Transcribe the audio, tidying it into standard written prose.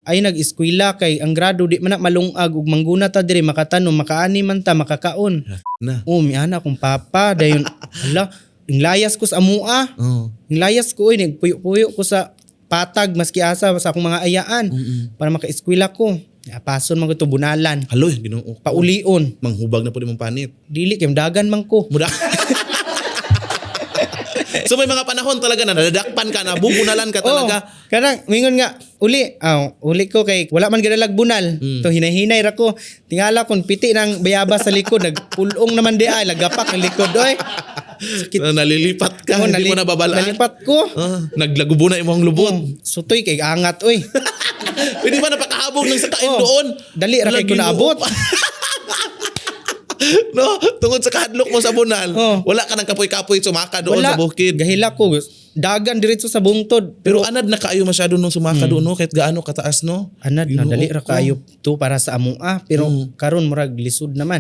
Ay nag-eskwela kay ang grado di man na malungag ug mangguna ta diri, makatanom, makaani man ta, makakaon. Na. Oh, miana akong papa dayon, hala, layas ko sa amua. Layas ko oy, nagpuyo-puyo ko sa patag maski asa sa akong mga ayaan para maka-eskwela ko. Apason man ko to bunalan. Haloy, Ginoo ko. Paulion. Manghubag na po di mong panit. Dili kay dagan man ko. Muda. So may mga panahon talaga na nadadakpan ka, nabubunalan ka talaga. Oh, kanang mingon nga uli, ah, uli ko kay wala man gadalag bunal. To hinahinay ra ko. Tingala kon piti ng bayabas sa likod, nagpulong naman di ay lagapak ang likod oy. Sakit. Na nalilipat ka, Oh, hindi mo nababalaan. Nalipat ko. Ah, naglagubo na imong lubot. Oh, sutoy kay angat oy. Pwede ba napakahabog ng sakain Oh, doon? dali ra kay ko Lagi naabot. No, tungod sa kahadlok mo sa bunal, wala ka nang kapoy-kapoy sumaka doon Wala. sa bukid. Gahila ko. Dagan diretso sa bungtod. Pero anad na kaayo masyado nung sumaka doon, no, kahit gaano kataas, no. Anad na Ginoo dali ra ko. kaayo to para sa amoa, pero karon murag lisod naman.